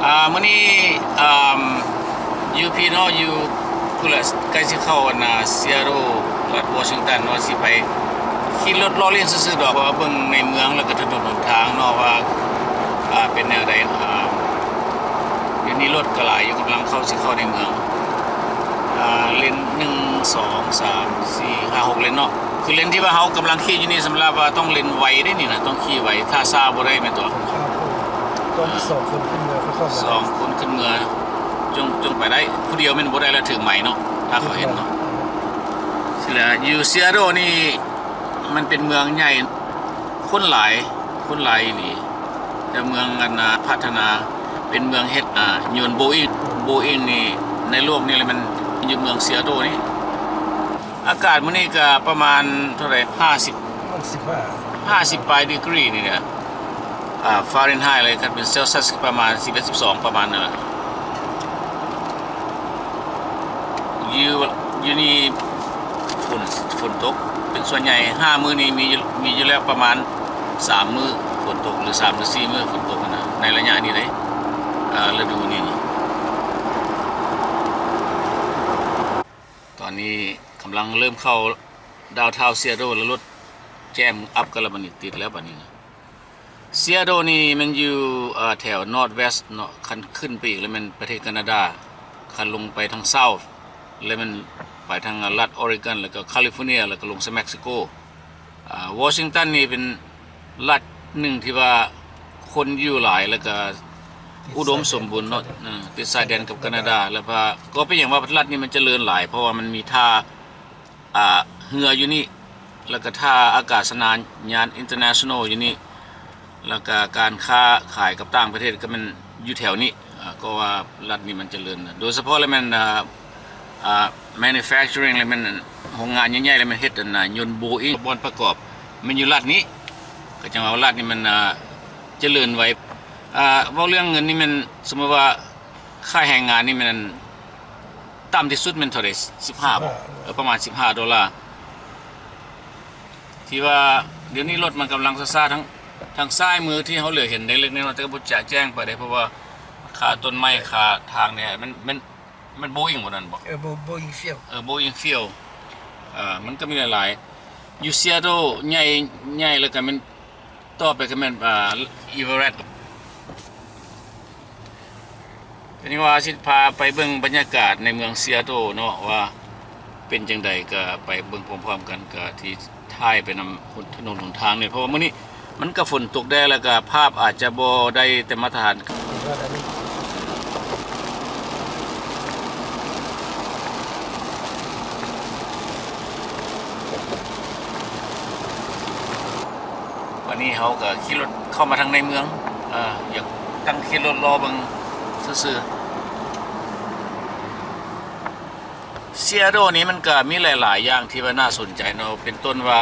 ອ່າ ມື້ນີ້ ອ່າ ຢູ່ພີ້ເນາະ ຢູ່ພຸ້ນລະ ໃກ້ຊິເຂົ້າອັນນ່າ ຊີແອດເທິນ ລັດວໍຊິງຕັນເນາະ ຊິໄປຂີ່ລົດເລາະຫຼິ້ນຊື່ໆດອກ ເພາະວ່າເບິ່ງໃນເມືອງ ແລ້ວກໍຖະໜົນຫົນທາງເນາະວ່າ ອ່າ ເປັນແນວໃດ. ອ່າ ດຽວນີ້ລົດກໍຫຼາຍຢູ່ ກຳລັງເຂົ້າ ຊິເຂົ້າໃນເມືອງ. ອ່າ ເລນໜຶ່ງ ສອງ ສາມ ສີ່ ຫ້າ ຫົກ ເລນເນາະ ຄືເລນທີ່ວ່າເຮົາກຳລັງຂີ່ຢູ່ນີ້ ສຳລັບວ່າຕ້ອງເລນໄວເດ້ນີ້ນະ ຕ້ອງຂີ່ໄວ ຖ້າຊ້າບໍ່ໄດ້ແມ່ນຕົວະ. ຕອນທີ່ສອງຄົນຂຶ້ນເມືອ ສອງຄົນຂຶ້ນເມືອ ຈຶ່ງ ຈຶ່ງໄປໄດ້ ຜູ້ດຽວແມ່ນບໍ່ໄດ້ລະ ຖືກໄໝເນາະ ຖ້າເຂົາເຫັນເນາະ. ຊິລະ ຢູ່ຊີແອດເທິນນີ້ ມັນເປັນເມືອງໃຫຍ່ ຄົນຫຼາຍ ຄົນຫຼາຍອີ່ຫຼີ ແຕ່ເມືອງອັນນ່າ ພັດທະນາ ເປັນເມືອງເຮັດ ອ່າ ຍົນໂບອິງ ໂບອິງນີ້ໃນໂລກນີ້ລະ ມັນຢູ່ເມືອງຊີແອດເທິນນີ້. ອາກາດມື້ນີ້ກະປະມານເທົ່າໃດ ຫ້າສິບ ຫ້າສິບປາຍດີກຣີນີ້ແຫຼະ ອ່າ ຟາເຣນໄຮ ແລ້ວຄັນເປັນເຊວຊຽສປະມານສິບເອັດ ສິບສອງ ປະມານນັ້ນລະ. ຢູ່ ຢູ່ນີ້ຝົນ ຝົນຕົກເປັນສ່ວນໃຫຍ່ ຫ້າມື້ນີ້ມີ ມີຢູ່ແລ້ວປະມານສາມມື້ຝົນຕົກ ຫຼື ສາມຫຼືສີ່ມື້ຝົນຕົກຫັ້ນນະ ໃນໄລຍະນີ້ເດ້ ອ່າ ລະດູນີ້. ຕອນນີ້ກຳລັງເລີ່ມເຂົ້າດາວທາວຊີແອດເທິນ ແລ້ວລົດແຈມອັບກັນລະ ບັດນີ້ຕິດແລ້ວບັດນີ້ນະ. ຊີແອດເທິນນີ້ມັນຢູ່ ເອີ ແຖວນອດເວສເນາະ ຄັນຂຶ້ນໄປອີກແລ້ວແມ່ນປະເທດການາດາ ຄັນລົງໄປທາງເຊົາ ແລ້ວແມ່ນໄປທາງລັດອໍຣິກອນ ແລ້ວກໍຄາລິຟໍເນຍ ແລ້ວກໍລົງໃສ່ເມັກຊິໂກ. ອ່າ ວໍຊິງຕັນນີ້ເປັນລັດໜຶ່ງທີ່ວ່າຄົນຢູ່ຫຼາຍ ແລ້ວກໍອຸດົມສົມບູນເນາະ ເອີ ຕິດຊາຍແດນກັບການາດາ ແລ້ວກໍເປັນຫຍັງວ່າລັດນີ້ມັນຈະເລີນຫຼາຍ ເພາະວ່າມັນມີທ່າ ອ່າ ເຮືອຢູ່ນີ້ ແລ້ວກໍທ່າອາກາດສະຍານ ຍານ international ຢູ່ນີ້ ແລ້ວກໍການຄ້າຂາຍກັບຕ່າງປະເທດກໍແມ່ນຢູ່ແຖວນີ້ ກໍວ່າລັດນີ້ມັນຈະເລີນ ໂດຍສະເພາະແລ້ວແມ່ນ ອ່າ manufacturing ແລ້ວແມ່ນໂຮງງານໃຫຍ່ໆ ແລ້ວແມ່ນເຮັດອັນນ່າຍົນໂບອິງ ບ່ອນປະກອບແມ່ນຢູ່ລັດນີ້ ກໍຈັ່ງວ່າລັດນີ້ມັນ ອ່າ ຈະເລີນໄວ. ອ່າ ເວົ້າເລື່ອງເງິນນີ້ແມ່ນ ສົມມຸດວ່າຄ່າແຮງງານນີ້ແມ່ນ ຕ່ຳທີ່ສຸດແມ່ນເທົ່າໃດ? ສິບຫ້າ ສິບຫ້າ ບໍ່? ເອີ ປະມານສິບຫ້າໂດລາ. ທີ່ວ່າດຽວນີ້ລົດມັນກຳລັງຊ້າໆ ທາງ ທາງຊ້າຍມືທີ່ເຮົາເຫຼືອເຫັນເລັກໆນ້ອຍໆ ແຕ່ກໍບໍ່ຈະແຈ້ງປານໃດ ເພາະວ່າຄາຕົ້ນໄມ້ ຄາທາງນີ້ ມັນ ມັນ ມັນໂບອິງບໍ່ນັ້ນບໍ່? ເອີ ໂບ ໂບອິງຟຽວ ເອີ ໂບອິງຟຽວ ເອີ ມັນກໍມີຫຼາຍໆ ຢູ່ຊີແອດເທິນໃຫຍ່ ໃຫຍ່ ແລ້ວກໍແມ່ນ ຕໍ່ໄປກໍແມ່ນ ອ່າ ເອເວີເຣັດ. ທີນີ້ວ່າຊິພາໄປເບິ່ງບັນຍາກາດໃນເມືອງຊີແອດເທິນເນາະ ວ່າເປັນຈັ່ງໃດ ກໍໄປເບິ່ງພ້ອມໆກັນ ກໍທີ່ຖ່າຍໄປນຳ ຖະໜົນຫົນທາງນີ້ ເພາະວ່າມື້ນີ້ມັນກໍຝົນຕົກແດ່ ແລ້ວກໍພາບອາດຈະບໍ່ໄດ້ແຕ່ມາດຕະຖານ. ວັນນີ້ເຮົາກໍຂີ່ລົດເຂົ້າມາທາງໃນເມືອງ ເອີ ຢາກຕັ້ງຂີ່ລົດລໍເບິ່ງຊື່ໆ. ຊີແອດເທິນນີ້ມັນກໍມີຫຼາຍໆຢ່າງທີ່ວ່າໜ້າສົນໃຈເນາະ ເປັນຕົ້ນວ່າ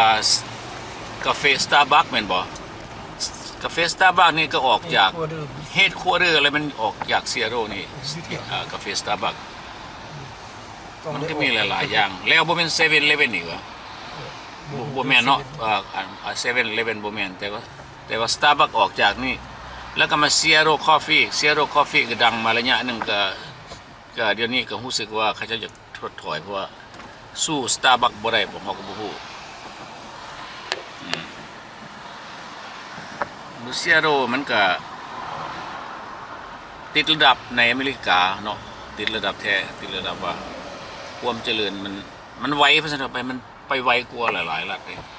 ກາເຟ Starbucks ແມ່ນບໍ່? ກາເຟ Starbucks ນີ້ກໍອອກຈາກ headquarter ແລ້ວມັນອອກຈາກຊີແອດເທິນນີ້ ກາເຟ Starbucks ມັນກໍມີຫຼາຍໆຢ່າງ ແລ້ວບໍ່ແມ່ນ Seven Eleven ອີກຫວາ? ບໍ່ ບໍ່ແມ່ນເນາະ ເອີ ອັນ Seven Eleven ບໍ່ແມ່ນ ແຕ່ວ່າ ແຕ່ວ່າ Starbucks ອອກຈາກນີ້ ແລ້ວກໍມາ Seattle Coffee Seattle Coffee ກໍດັງມາໄລຍະໜຶ່ງ ກໍ ກໍດຽວນີ້ກໍຮູ້ສຶກວ່າເຂົາເຈົ້າຢາກ ຖອດຖອຍ ເພາະວ່າສູ້ Starbucks ບໍ່ໄດ້ບໍ ເຮົາກໍບໍ່ຮູ້. ອືມ Seattle ມັນກະຕິດລະດັບໃນອາເມລິກາເນາະ ຕິດລະດັບແທ້ ຕິດລະດັບວ່າຄວາມຈະເລີນມັນ ມັນໄວ ວ່າຊັ້ນເຖາະ ໄປ ມັນໄປໄວກວ່າຫຼາຍໆລັດເດ້. ອືມ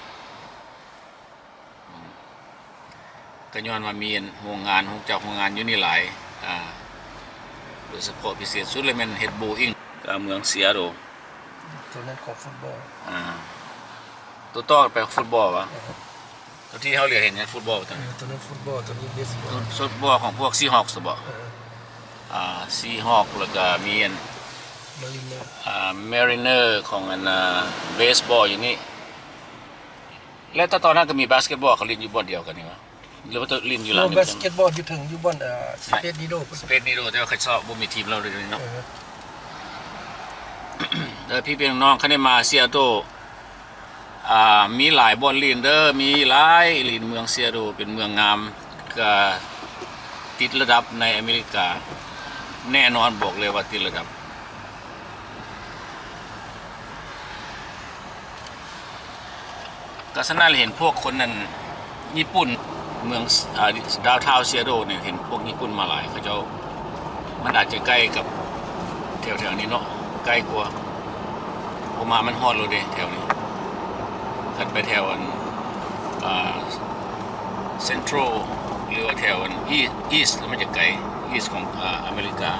ກໍຍ້ອນວ່າມີໂຮງງານ ໂຮງຈັກໂຮງງານຢູ່ນີ້ຫຼາຍ ອ່າ ໂດຍສະເພາະພິເສດສຸດເລີຍແມ່ນເຮັດໂບອິງ ກໍເມືອງ Seattle ໂຕນັ້ນຂອງຟຸດບອລ ອ່າ ໂຕຕໍ່ໄປຂອງຟຸດບອລຫວາ? ເອີ ໂຕທີ່ເຮົາເຫຼືອເຫັນນັ້ນຟຸດບອລຕົວນັ້ນ ເອີ ໂຕນັ້ນຟຸດບອລ ໂຕນີ້ເບສບອລ ໂຕ ຟຸດບອລຂອງພວກ Seahawks ບໍ? ເອີ ອ່າ Seahawks ແລ້ວກໍມີອັນ Mariner ອ່າ Mariner ຂອງອັນ ອ່າ ເບສບອລຢູ່ນີ້. ແລ້ວແຕ່ຕອນນັ້ນກໍມີບາສເກັດບອລ ເຂົາຫຼິ້ນຢູ່ບ່ອນດຽວກັນນີ້ຫວາ ຫຼືວ່າຕົວຫຼິ້ນຢູ່ຫຼັງນີ້? ບາສເກັດບອລຢູ່ເທິງ ຢູ່ບ່ອນ ເອີ Space Needle ພຸ້ນ Space Needle ແຕ່ວ່າເຂົາຊອບບໍ່ມີທີມແລ້ວເດເນາະ. ເອີ ເອີ ພີ່ນ້ອງໆ ຄັນໄດ້ມາ Seattle ອ່າ ມີຫຼາຍບ່ອນຫຼິ້ນເດີ ມີຫຼາຍຫຼິ້ນ ເມືອງ Seattle ເປັນເມືອງງາມ ກະ ຕິດລະດັບໃນອາເມລິກາ ແນ່ນອນ ບອກເລີຍວ່າຕິດລະດັບ. ກໍສະນັ້ນເຫັນພວກຄົນນັ້ນ ຍີ່ປຸ່ນ ເມືອງ ອາ ດາວທາວ ຊີແອດເທິລນີ້ ເຫັນພວກຍີ່ປຸ່ນມາຫຼາຍ ເຂົາເຈົ້າ ມັນອາດຈະໃກ້ກັບແຖວໆນີ້ເນາະ ໃກ້ກວ່າ ເພາະວ່າມັນຮອດໂລດເດ້ແຖວນີ້. ຄັນໄປແຖວອັນ ອາ ເຊັນທຣັລ ຫຼືວ່າແຖວອັນ ອີສ ອີສ ມັນຈະໄກ ອີສ ຂອງ ອາ ອາເມລິກາ.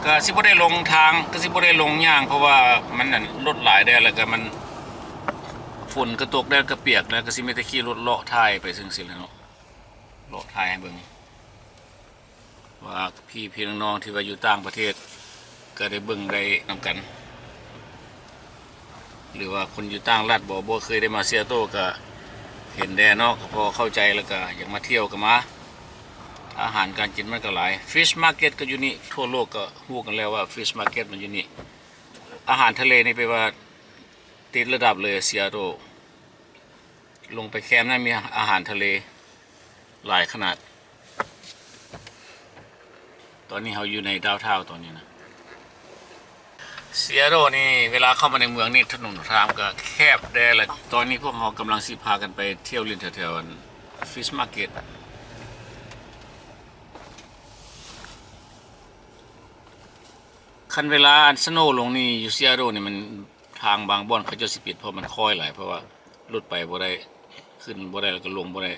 ກະຊິບໍ່ໄດ້ລົງທາງ ກະຊິບໍ່ໄດ້ລົງຍ່າງ ເພາະວ່າມັນນັ້ນ ລົດຫຼາຍແດ່ ແລ້ວກະມັນ ຝົນກະຕົກແດ່ ກະປຽກແດ່ ກະຊິມີແຕ່ຂີ່ລົດເລາະຖ່າຍໄປຈັ່ງຊີ້ແຫຼະເນາະ ເລາະຖ່າຍໃຫ້ເບິ່ງ ວ່າພີ່ໆນ້ອງໆທີ່ວ່າຢູ່ຕ່າງປະເທດ ກະໄດ້ເບິ່ງໄດ້ນຳກັນ ຫຼືວ່າຄົນຢູ່ຕ່າງລັດບໍ່ ບໍ່ເຄີຍໄດ້ມາຊີແອດເທິລ ກະເຫັນແດ່ເນາະ ກະພໍເຂົ້າໃຈ ແລ້ວກະຢາກມາທ່ຽວກະມາ. ອາຫານການກິນມັນກະຫຼາຍ ຟິຊມາເກັດກະຢູ່ນີ້ ທົ່ວໂລກກະຮູ້ກັນແລ້ວວ່າຟິຊມາເກັດມັນຢູ່ນີ້. ອາຫານທະເລນີ້ແປວ່າຕິດລະດັບເລີຍ ຊີແອດເທິລ ລົງໄປແຄມນັ້ນມີອາຫານທະເລຫຼາຍຂະໜາດ. ຕອນນີ້ເຮົາຢູ່ໃນດາວທາວຕອນນີ້ນະ ຊີແອດເທິລນີ້ ເວລາເຂົ້າມາໃນເມືອງນີ້ ຖະໜົນຫົນທາງກະແຄບແດ່ ແລະ ຕອນນີ້ພວກເຮົາກຳລັງຊິພາກັນໄປທ່ຽວຫຼິ້ນແຖວໆອັນ ຟິຊມາເກັດ. ຄັນເວລາອັນສະໂນລົງນີ້ ຢູ່ຊີແອດເທິລນີ້ ມັນ ທາງບາງບ່ອນເຂົາເຈົ້າຊິປິດ ເພາະມັນຄ້ອຍຫຼາຍ ເພາະວ່າລົດໄປບໍ່ໄດ້ ຂຶ້ນບໍ່ໄດ້ ແລ້ວກະລົງບໍ່ໄດ້.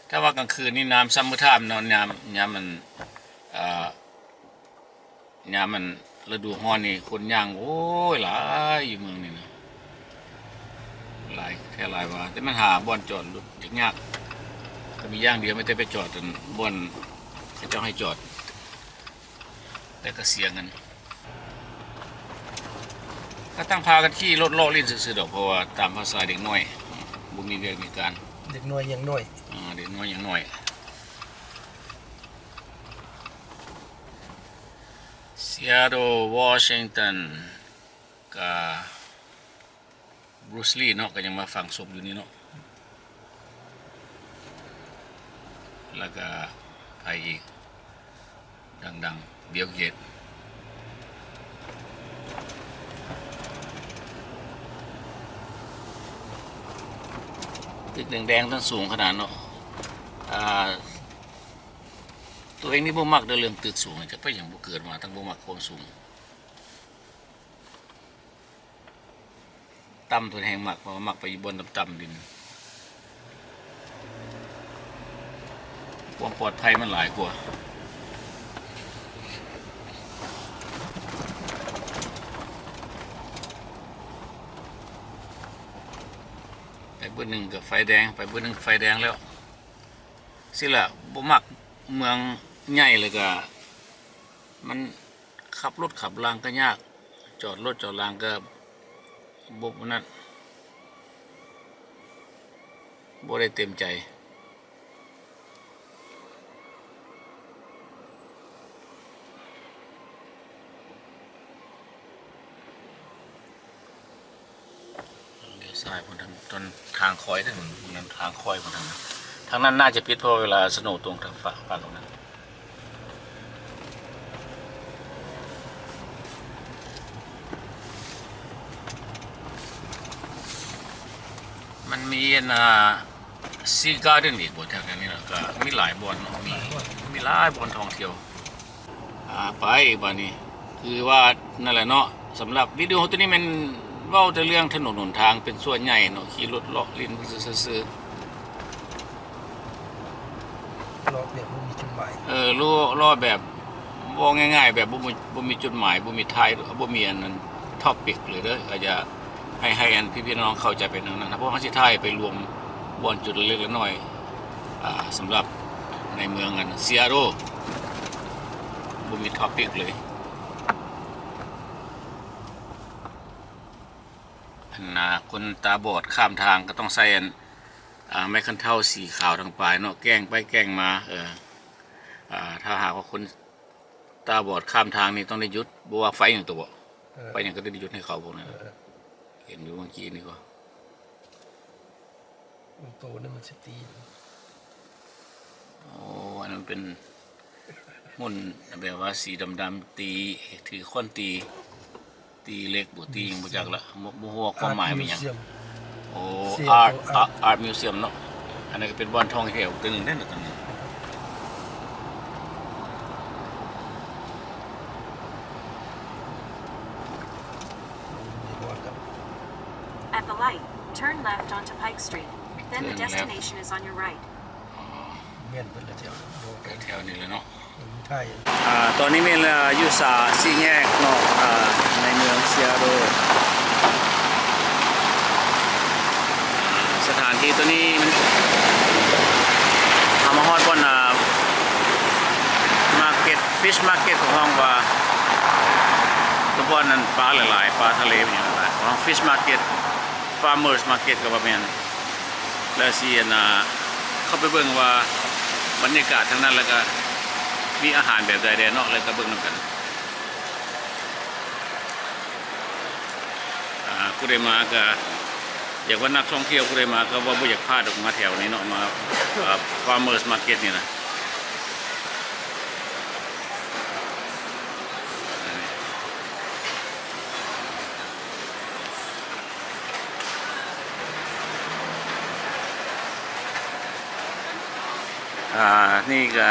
ແຕ່ວ່າກາງຄືນນີ້ ນ້ຳຊັມເມີທາມເນາະ ຍາມ ຍາມມັນ ເອີ ຍາມມັນລະດູຮ້ອນນີ້ ຄົນຍ່າງ ໂອ້ຍ ຫຼາຍຢູ່ເມືອງນີ້ນະ ຫຼາຍແທ້ຫຼາຍວ່າ ແຕ່ມັນຫາບ່ອນຈອດລົດຍາກໆ ກະມີຢ່າງດຽວ ມີແຕ່ໄປຈອດອັນບ່ອນເຂົາເຈົ້າໃຫ້ຈອດ ແຕ່ກະເສຍເງິນ ກະຕັ້ງພາກັນຂີ່ລົດເລາະຫຼິ້ນຊື່ໆດອກ ເພາະວ່າຕາມພາສາເດັກນ້ອຍ ບໍ່ມີວຽກມີການ ເດັກນ້ອຍຍັງນ້ອຍ ອາ ເດັກນ້ອຍຍັງນ້ອຍ. ຊີແອດເທິລ ວໍຊິງຕັນ ກະ ບຣູສລີເນາະ ກະຍັງມາຝັງສົບຢູ່ນີ້ເນາະ ແລ້ວກະໃຜອີກ ດັງໆ ບິວເກດ ຕຶກແດງໆ ທັງສູງຂະໜາດເນາະ ອາ ໂຕເອງນີ້ບໍ່ມັກເດີເລື່ອງຕຶກສູງ ຈັກເປັນຫຍັງ ບໍ່ເກີດມາຕັ້ງບໍ່ມັກຄວາມສູງ. ຕ່ຳໂຕແຮງມັກ ເພາະວ່າມັກໄປຢູ່ບ່ອນຕ່ຳໆ ດິນ ຄວາມປອດໄພມັນຫຼາຍກວ່າ. ໄປເບີໜຶ່ງກະໄຟແດງ ໄປເບີໜຶ່ງໄຟແດງແລ້ວ ຊີ້ແຫຼະ ບໍ່ມັກເມືອງໃຫຍ່ ແລ້ວກະມັນ ຂັບລົດຂັບລາງກະຍາກ ຈອດລົດຈອດລາງກະບໍ່ນັ້ນ ບໍ່ໄດ້ເຕັມໃຈ. ລ້ຽວຊ້າຍພຸ້ນ ທາງ ທາງຄອຍເດ້ ທາງນັ້ນທາງຄອຍພຸ້ນ ທາງນັ້ນ ທາງນັ້ນໜ້າຈະປິດ ເພາະເວລາສະໂນຕົກທາງຝັ່ງ ຝັ່ງນັ້ນ. ມັນມີອັນ ອ່າ ຊີກາເດັນອີກບໍ່ແຖວນີ້ເນາະ ກະມີຫຼາຍບ່ອນເນາະ ມີ ຫຼາຍບ່ອນ ມີຫຼາຍບ່ອນທ່ອງທ່ຽວ. ອ່າ ໄປບາດນີ້ ຄືວ່ານັ້ນແຫຼະເນາະ ສຳລັບວິດີໂອໂຕນີ້ແມ່ນເວົ້າແຕ່ເລື່ອງຖະໜົນຫົນທາງເປັນສ່ວນໃຫຍ່ເນາະ ຂີ່ລົດເລາະຫຼິ້ນຊື່ໆ. ເລາະແບບບໍ່ມີຈຸດໝາຍ ເອີ ເລາະ ເລາະແບບ ເວົ້າງ່າຍໆ ແບບບໍ່ມີ ບໍ່ມີຈຸດໝາຍ ບໍ່ມີທ້າຍ ບໍ່ມີອັນນັ້ນ ທອບປິກເລີຍເດີ ອາດຈະໃຫ້ ໃຫ້ອັນພີ່ໆນ້ອງໆເຂົ້າໃຈໄປແນວນັ້ນ ເພາະເຮົາຊິຖ່າຍໄປລວມບ່ອນຈຸດເລັກໆນ້ອຍໆ ອ່າ ສຳລັບໃນເມືອງອັນຊີແອດເທິລ ບໍ່ມີທອບປິກເລີຍ. ອັນນ່າ ຄົນຕາບອດຂ້າມທາງກະຕ້ອງໃສ່ອັນ ອ່າ ໄມ້ຄັນເທົ້າສີຂາວທາງປາຍເນາະ ແກ່ງໄປແກ່ງມາ ເອີ ອ່າ ຖ້າຫາກວ່າຄົນຕາບອດຂ້າມທາງນີ້ຕ້ອງໄດ້ຢຸດ ບໍ່ວ່າໄຟຫຍັງຕົວະ ເອີ ໄຟຫຍັງກະຕ້ອງໄດ້ຢຸດໃຫ້ເຂົາພວກນັ້ນ ເອີ ເຫັນຢູ່ເມື່ອກີ້ນີ້ກໍ ໂຕນັ້ນມັນຊິຕີ. ໂອ້ ອັນນັ້ນເປັນຫຸ່ນແບບວ່າສີດຳໆ ຕີ ຖືຄ້ອນຕີ ຕີເຫຼັກບໍ່ ຕີຫຍັງບໍ່ຈັກລະ ບໍ່ ບໍ່ຮູ້ວ່າຄວາມໝາຍແມ່ນຫຍັງ. ໂອ້ Art Museum ເນາະ. ອັນນັ້ນກໍເປັນບ່ອນທ່ອງທ່ຽວຕື່ມເດ້ຕອນນີ້. At the light, turn left onto Pike Street. Then the destination is on your right. ແມ່ນເບິດລະແຖວ ແຖວນີ້ແຫຼະເນາະ. ອ່າ ຕອນນີ້ແມ່ນຢູ່ສາ ສີ່ແຍກເນາະ ອ່າ ໃນເມືອງ Seattle. ສະຖານທີ່ໂຕນີ້ມັນ ເຮົາມາຮອດບ່ອນ ອ່າ Market, Fish Market ເຂົາຮ້ອງວ່າ ໂຕບ່ອນນັ້ນປາຫຼາຍໆ ປາທະເລຫຍັງຫຼາຍໆ ເຂົາຮ້ອງ Fish Market, Farmers Market ກໍວ່າແມ່ນ. ແລ້ວຊິ ອັນນ່າ ເຂົ້າໄປເບິ່ງວ່າບັນຍາກາດທາງນັ້ນ ແລ້ວກະມີອາຫານແບບໃດແດ່ເນາະ ແລ້ວກະເບິ່ງນຳກັນ. ອ່າ ຜູ້ໃດມາກະ ຢາກວ່ານັກທ່ອງທ່ຽວຜູ້ໃດມາກະວ່າບໍ່ຢາກພາດອອກມາແຖວນີ້ເນາະ ມາ ອ່າ Farmers Market ນີ້ນະ. ອ່າ ນີ້ກະ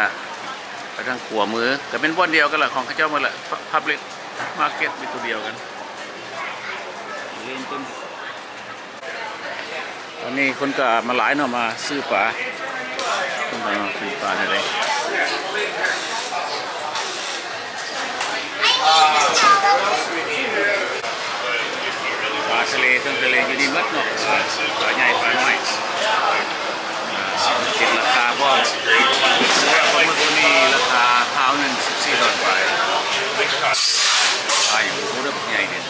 ໄປທາງຂວາມື ກະເປັນບ່ອນດຽວກັນລະ ຂອງເຂົາເຈົ້າໝົດລະ Public Market ເປັນຕົວດຽວກັນ. ເລີ່ມຕົ້ນ ຕອນນີ້ຄົນກະມາຫຼາຍເນາະ ມາຊື້ປາ ເພິ່ນກະມາຊື້ປາແນວໃດ. ປາທະເລ ເຄື່ອງທະເລຢູ່ນີ້ໝົດເນາະ ປາໃຫຍ່ປານ້ອຍ. ອ່າ ເຊັກລາຄາພ້ອມ ເສືອປາໝຶກໂຕນີ້ລາຄາພາວໜຶ່ງ ສິບສີ່ດອນປາຍ. ປາຫຍັງບໍ່ຮູ້ເດີ ບັກໃຫຍ່ເດ.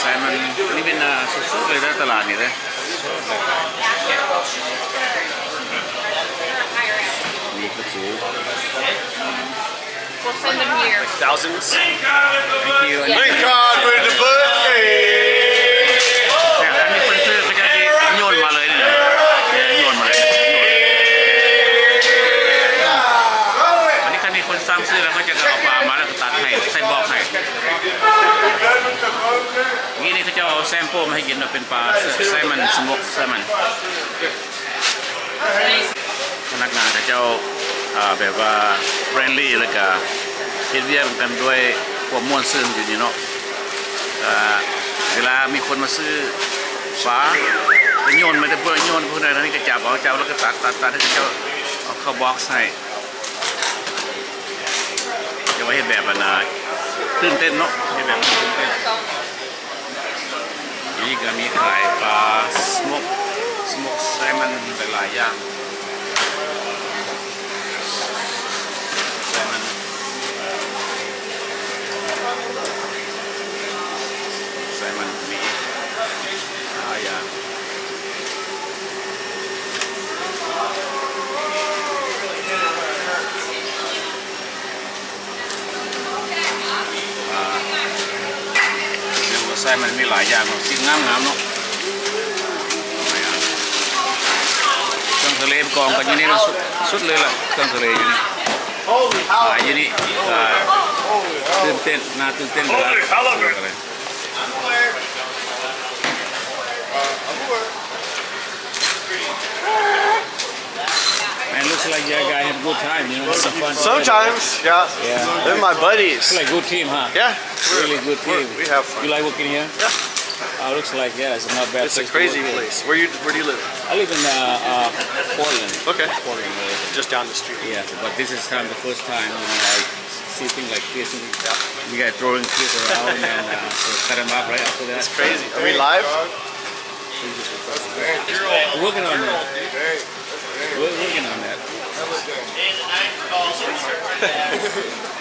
Salmon ນີ້ເປັນ ອ່າ ສົດໆເລີຍເດີ ຕະຫຼາດນີ້ເດີ. ນີ້ຄືປູ. We'll send them here. Like thousands. Thank you. Thank God we're the book. ແຕ່ຄັນມີຄົນຊື້ເຂົາເຈົ້າຊິໂຍນມາເລີຍນີ້ນະ ໂຍນມາເລີຍ ໂຍນ. ອັນນີ້ຄັນມີຄົນສັ່ງຊື້ແລ້ວ ເຂົາເຈົ້າກໍເອົາປາມາ ແລ້ວກໍຕັດໃຫ້ ໃສ່ບອກໃຫ້. ນີ້ ນີ້ເຂົາເຈົ້າເອົາ sample ມາໃຫ້ກິນເນາະ ເປັນປາ salmon, smoked salmon. ພະນັກງານເຂົາເຈົ້າ ອ່າ ແບບວ່າ friendly ແລ້ວກະເຮັດວຽກນຳກັນດ້ວຍຄວາມມ່ວນຊື່ນຢູ່ນີ້ເນາະ. ອ່າ ເວລາມີຄົນມາຊື້ປາ ກະໂຍນມາແຕ່ຜູ້ ໂຍນຜູ້ໃດ ທາງນີ້ກະຈັບເອົາ ຈັບແລ້ວກະຕັກ ຕັກ ຕັກ ໃຫ້ເຂົາເຈົ້າເອົາເຂົ້າ box ໃຫ້. ແຕ່ວ່າເຮັດແບບ ອັນນ່າ ຕື່ນເຕັ້ນເນາະ ເຮັດແບບຕື່ນເຕັ້ນ. ນີ້ກະມີຂາຍປາ smoke, smoke salmon ຫຼາຍໆຢ່າງ. Salmon, salmon ມີຫຼາຍຢ່າງ. ອ່າ ແມ່ນບໍ່ ໃສ່ມັນມີຫຼາຍຢ່າງເນາະ ຊີ້ນງາມໆເນາະ. ເຄື່ອງທະເລກອງກັນຢູ່ນີ້ເນາະ ສຸດ ສຸດເລີຍລະ ເຄື່ອງທະເລຢູ່ນີ້ ຂາຍຢູ່ນີ້. ອ່າ ຕື່ນເຕັ້ນ ໜ້າຕື່ນເຕັ້ນເວລາ Man, looks like you guys have a good time, you know, have some fun together. Sometimes, yeah. Yeah. They're my buddies. It's like good team, huh? Yeah. Really good team. We have fun. You like working here? Yeah. Oh, looks like, yeah, it's not bad place to work here. It's a crazy place. Where you, where do you live? I live in, uh, uh, Portland. Okay. Portland area. Just down the street. Yeah, but this is time, the first time, you know, I see things like this. And we got throwing fish around and, uh, so cut 'em up right after that. It's crazy. Are we live? We're working on that. We're working on that.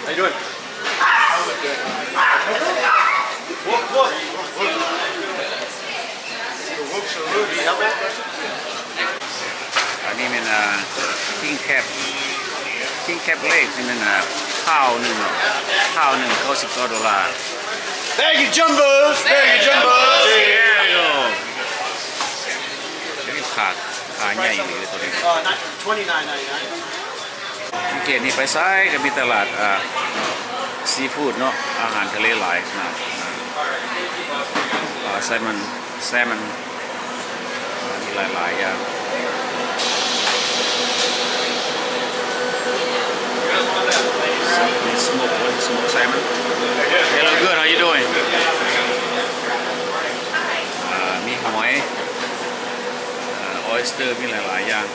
How you doing? Woof, woof. ອັນນີ້ແມ່ນ ອ່າ king crab. ຄິງແຄັບເລກນີ້ແມ່ນ ອາ ພາວໜຶ່ງ ພາວໜຶ່ງ ເກົ້າສິບເກົ້າໂດລາ. Thank you, Jumbo. Thank you, Jumbo. There you go. ນີ້ຂາ ຂາໃຫຍ່ອີ່ຫຼີໂຕນີ້. Uh, not twenty-nine ninety-nine. ເຂດນີ້ໄປໃສກໍມີຕະຫຼາດ ອາ ຊີຟູດເນາະ, ອາຫານທະເລຫຼາຍຂະໜາດ. ອາ ອາ ແຊມອນ ແຊມອນ ມີຫຼາຍໆຢ່າງ. ມີສະໂມກ ສະໂມກແຊມອນ. Hello, good. How you doing? ອາ ມີຫອຍ ອາ ອອຍສເຕີ ມີຫຼາຍໆຢ່າງ.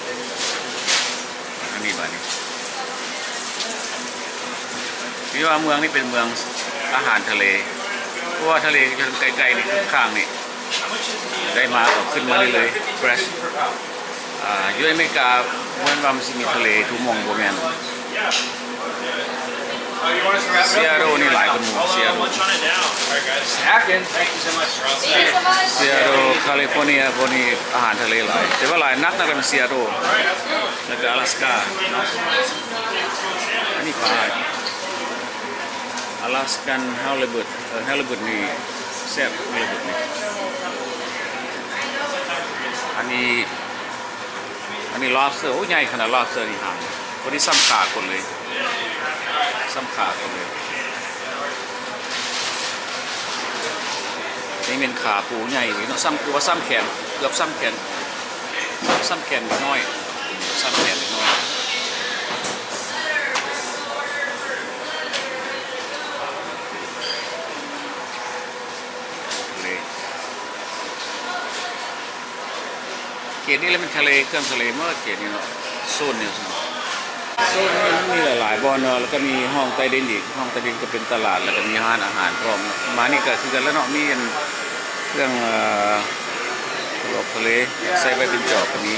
ອັນນີ້ບາດນີ້ ຖືວ່າເມືອງນີ້ເປັນເມືອງອາຫານທະເລ ເພາະວ່າທະເລຢູ່ໃກ້ໆນີ້ ຂ້າງໆນີ້ ໄດ້ມາກໍຂຶ້ນມາເລື້ອຍໆ ເຟຣຊ. ອາ ຢູ່ອາເມລິກາບໍ່ແມ່ນວ່າມັນຊິມີທະເລທຸກໝ່ອງ ບໍ່ແມ່ນ. ຊີແອດເທິນນີ້ຫຼາຍກວ່າໝູ່ ຊີແອດເທິນ ຊີແອດເທິນ ຄາລີຟໍເນຍ ພວກນີ້ອາຫານທະເລຫຼາຍ ແຕ່ວ່າຫຼາຍໜັກໆແມ່ນຊີແອດເທິນ ແລ້ວກໍອາລາສກາ. ອັນນີ້ປາ ອາລາສກັນຮາວລິບເບິດ ເອີ ຮາວລິບເບິດນີ້ແຊບ ຮາວລິບເບິດນີ້. ອັນນີ້ ອັນນີ້ລອບສເຕີ ໂອ້ ໃຫຍ່ຂະໜາດ ລອບສເຕີນີ້ຫາງ ພໍດີສ່ຳຂາຄົນເລີຍ ສ່ຳຂາຄົນເລີຍ. ນີ້ແມ່ນຂາປູໃຫຍ່ເລີຍເນາະ ສ່ຳ ຄືວ່າສ່ຳແຂນ ເກືອບສ່ຳແຂນ ສ່ຳແຂນເດັກນ້ອຍ ສ່ຳແຂນເດັກນ້ອຍ. ເລ ເຂດນີ້ລະແມ່ນທະເລ ເຄື່ອງທະເລໝົດເຂດນີ້ເນາະ ໂຊນນີ້. ໂຊນນີ້ມັນມີຫຼາຍໆບ່ອນເນາະ ແລ້ວກໍມີຫ້ອງໃຕ້ດິນອີກ ຫ້ອງໃຕ້ດິນກໍເປັນຕະຫຼາດ ແລ້ວກໍມີຮ້ານອາຫານພ້ອມເນາະ. ມານີ້ກໍຄືກັນແຫຼະເນາະ ມີອັນເຄື່ອງ ເອີ ລວກທະເລ ໃສ່ໄວ້ເປັນຈອກກໍມີ